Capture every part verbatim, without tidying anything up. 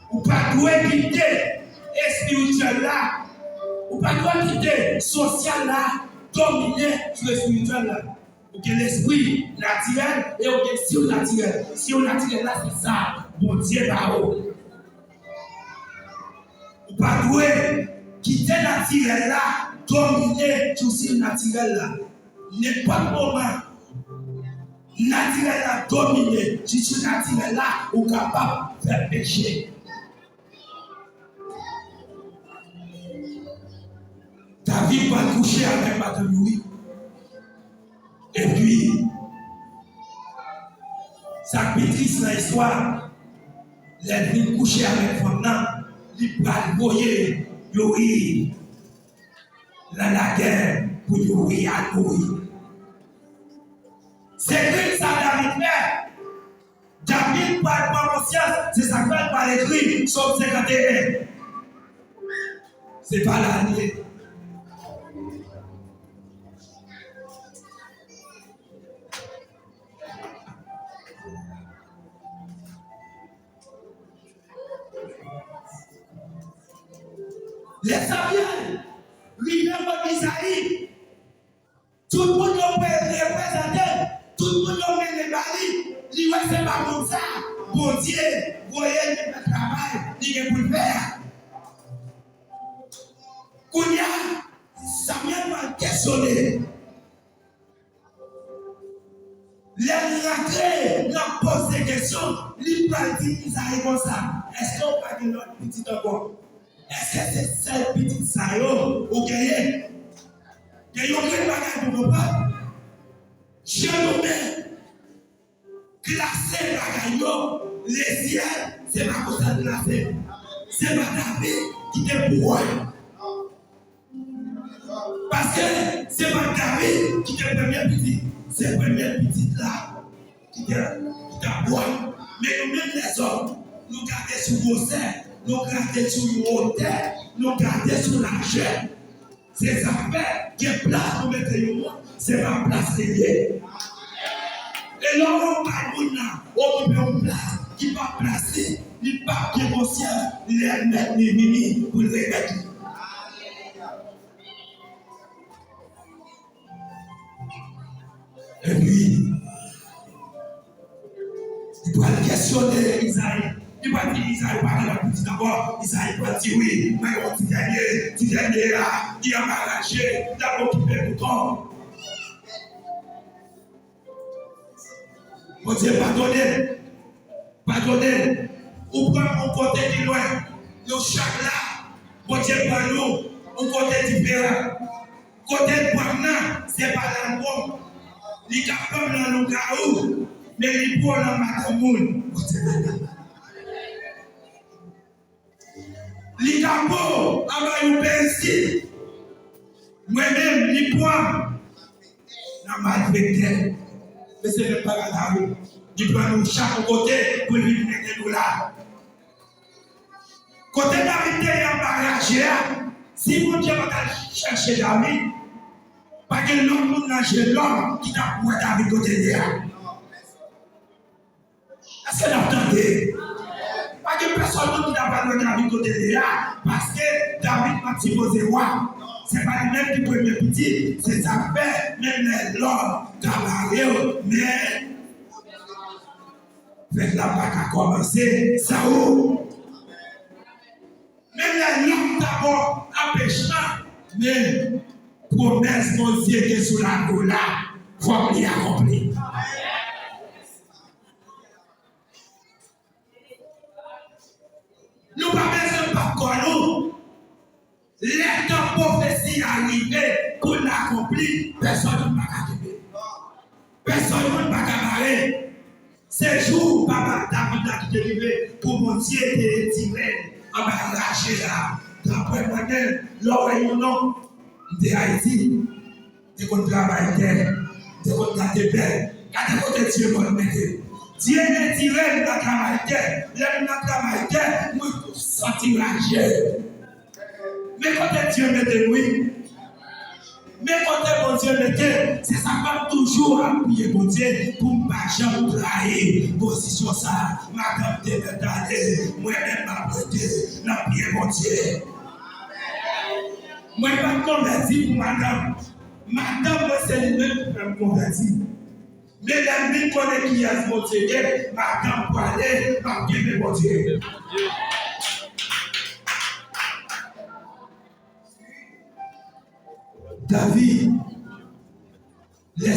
Ou pa dwe kite espirityèl la, ou pa dwe kite sosyal la domine sou espirityèl la. Ou gen lespri natirèl e ou gen sirnatirèl. Sirnatirèl la, se sa Bondye ba ou. Ou pa dwe kite natirèl la domine sou sirnatirèl la. Nenpòt moman, natirèl la domine sou sirnatirèl la, ou kapab fè peche. David pral kouche avèk madanm Uri. Epi, sa k pi tris nan istwa, lè l fin kouche avèk fanm nan, li pral voye Uri nan lagè pou Uri al mouri. Se krim sa David fè. David pral pran konsyans, se sa k fè l pral ekri Sòm senkanteyen. Se pa la l ye. Lè Samyèl rive kot Izayi, tout moun yo pre-, reprezante l, tout moun yo mennen ba li, li wè se pa moun sa Bondye voye li fè travay li gen pou l fè a. Kounye a, Samyèl pral kesyone. Lè l rantre, l ap poze kesyon, li pral di Izayi konsa, èske w pa gen lòt pitit ankò? Èske se sèl pitit sa yo ou genyen? Gen yon grenn bagay pou konprann. Jan nou men klase bagay yo, lesyèl, se pa konsa l klase. Se pa David ki te pou wè. Paske se pa David ki te premye pitit, se premye pitit la ki te, ki t ap bwè. Men nou menm lèzòm, nou gade sou gwosè, nou gade sou wotè, nou gade sou lajè. Se sa k fè gen plas pou mete yon moun, se pa plas li ye. E lè w bay moun nan okipe yon plas ki pa plas li, li p ap gen konsyans lè mèt li vini pou l remèt li. Epi, li pral kesyone Izayi. Li pral di Izayi pa gen lòt pitit ankò. Izayi pral di, wi, mwen gen yon ti dènye, ti dènye a, ki anba raje, l ap okipe mouton. Bondye padone l. Padone l. Ou pran m yon kote ki lwen. Nou chak la, Bondye pran nou yon kote diferan. Kote l pran m nan, se pa la l bon. Li ka pran m nan lougawou, men li pran w nan madanm moun. Bondye padone l. Li ka pran w anba yon pèrisit. Mwen menm, li pran m nan malfektè. Men se menm bagay la, wi. Li pran nou chak yon kote pou l vin mete nou la. Kote David te ye anba raje a, si Bondye pa t al chèche David, pa gen lòt moun nan je lòm ki t ap wè David kote l ye a. Èske n ap tande? Pa gen pèsòn moun ki ta pral wè David kote l ye a, paske David pa t sipoze wa. Se pa li menm ki premye pitit, se sa k fè, menm lè lòm ka bare w, men fèt la pa ka kòmanse san ou. Menm lè lòm ta ba w anpechman, men pwomès Bondye gen sou lavi w la, fòk li akonpli. Nou pa bezwen bat kò nou. Lè tan pwofesi a rive pou l akonpli, pèsòn moun pa ka kenbe. Pèsòn moun pa ka bare. Se jou papa David la ki te rive pou Bondye te etire l anba raje a. Daprè mwen menm, lè w wè yon nonm, m te Ayiti, m te konn travay tè, m te konn gade bèl. Gade kote Dye mwen mete m. Dye etire m nan travay tè. Lè m nan travay tè, mwen santi raje. Men kote Dye mete m, wi. Men kote Bondye mete m, se sa k fè m toujou ap priye Bondye pou m pa janm trayi pozisyon sa a. Madanm te mèt ale, mwen menm m ap rete, n ap priye Bondye. Mwen pa t konvèti pou madanm. Madanm mwen se li menm ki fè m konvèti. Men lè m vin konnen kiyès Bondye ye, madanm pwale, m ap kenbe Bondye. David, lè,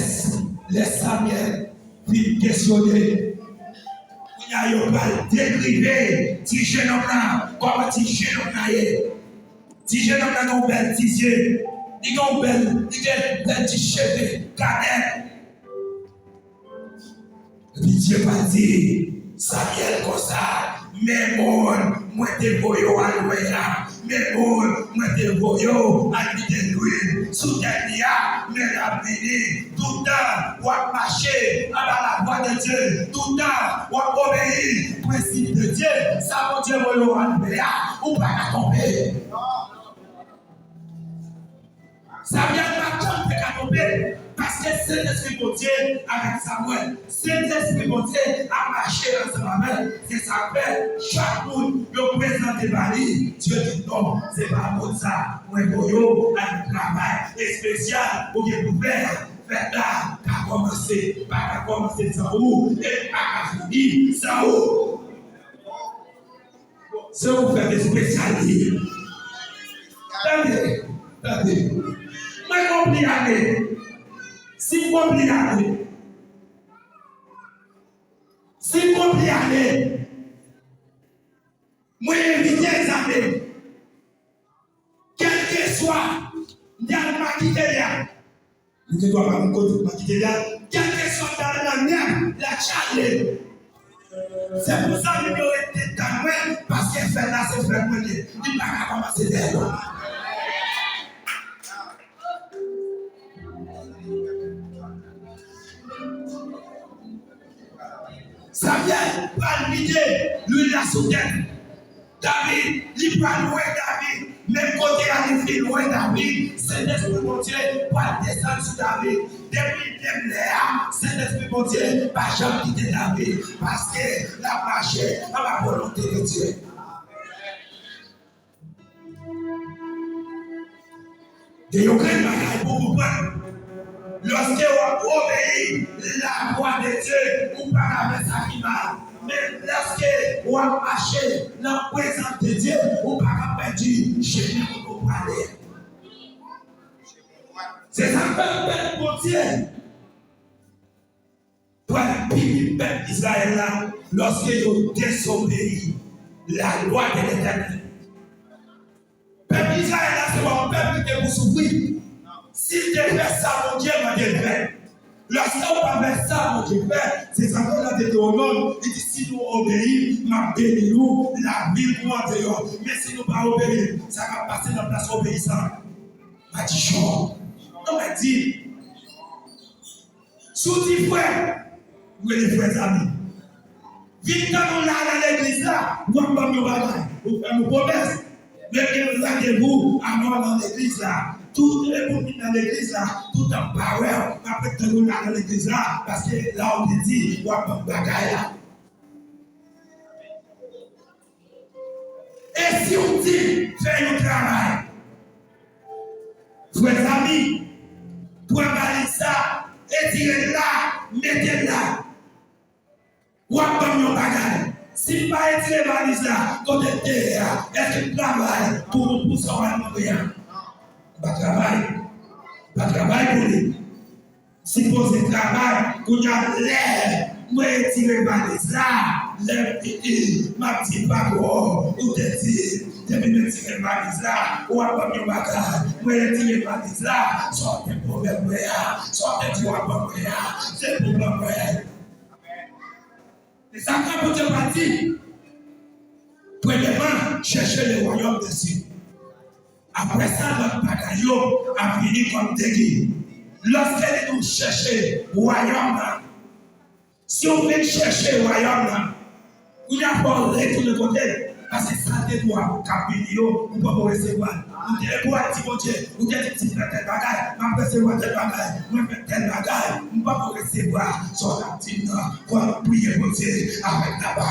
lè Samyèl fin kesyone, kounye a yo pral dekrive ti jennonm nan, kòman ti jennonm nan ye. Ti jennonm nan gen yon bèl ti zye, li gen yon bèl, li gen bèl ti cheve kanèl. Epi Dye pral di Samyèl konsa, men moun mwen te voye w al wè a, men moun mwen te voye w al vide lwil sou tèt li a, men l ap vini. Toutan w ap mache anba lavwa de Dye, toutan w ap obeyi prensip de Dye, sa Bondye voye w al wè a, ou pa ka tonbe. Samyèl pa janm te ka tonbe, paske Sentespri Bondye avèk Samyèl. Sentespri Bondye ap mache ansanm avè l. Se sa k fè, chak moun yo prezante ba li, Dye di non, se pa moun sa mwen voye w al travay espesyal ou gen pou fè a. Fèt la ka kòmanse, pa ka kòmanse san ou, e pa ka fini san ou. Se yon fèt espesyal li ye. Tande, tande. Mwen gon pli ane. Si m gon pli ane, si m gon pli ane, mwen envite zanmi m. Kèlkeswa, m te al Makitèlya. Ou gen dwa pa konn kote pou kite la. Kèlkeswa ta nan nèg la tchale. Se pou zanmi m yo rete tann mwen, paske fèt la se fèt mwen ye. Li pa ka kòmanse dèyè yo. Samyèl pral vide lwil la sou tèt David, li pral wè David, menm kote a li fin wè David, Sentespri Bondye pral desann sou David. Depi menm lè a, Sentespri Bondye pa janm kite David, paske l ap mache anba volonte de Dye. Gen yon grenn bagay pou w konprann. Lòske w ap obeyi lavwa de Dye, ou pa ka fè sa ki mal. Men lòske w ap mache nan prezans de Dye, ou pa ka pèdi chemen kote w prale. Se sa k fè pèp Bondye pral pini pèp Izrayèl la lòske yo dezobeyi lalwa de Letènèl. Pèp Izrayèl la se pa yon pèp ki te pou soufri. Si l te fè sa Bondye mande l fè. Lòske w pa fè sa Bondye fè, se sa Bondye nan Detewonòm, li di, si nou obeyi, m ap beni nou, lavi nou andeyò. Men si nou pa obeyi, sa k ap pase nan plas obeyisan? Madichon. Non, men di, si w di frè, m rele frè Zami. Vin tann ou la nan legliz la, w ap ban m yon bagay. Ou fè m yon pwomès. Men gen yon randevou avè w nan legliz la. Tout lè pou m vin nan legliz la, toutan m pa wè w, m ap ret tann ou la nan legliz la, paske la w te di, w ap ban m bagay la. E si w di fè yon travay, frè Zami, pran valiz sa, etire l la, mete l la. W ap ban m yon bagay. Si m pa etire valiz la, kote l te ye a, èske m travay pou, pou sa w al mande a? M pa travay. M pa travay pou li. Sipoze travay, kounye a lè mwen retire valiz la, lè m fini, m ap di patwon, ou te di, depi m retire valiz la, w ap ban m yon bagay. Mwen retire valiz la, sa w te pwomèt mwen an, sa w te di w ap ban mwen an, se pou ban mwen. Se sa k fè Bondye pral di, premyèman, chèche le royaume des cieux. Apre sa, lòt bagay yo ap vini kòm degi. Lòske li di w chèche wayòm nan, si w vin chèche wayòm nan, kounye a fò w retounen kote l. Paske sa te dwa k ap vini yo, ou poko resevwa l. Ou te leve w al di Bondye, ou te di, "M di tèl bagay, m ap resevwa tèl bagay, mwen fè tèl bagay, m poko resevwa sa w t ap di m nan." Fò nou priye Bondye avèk laba.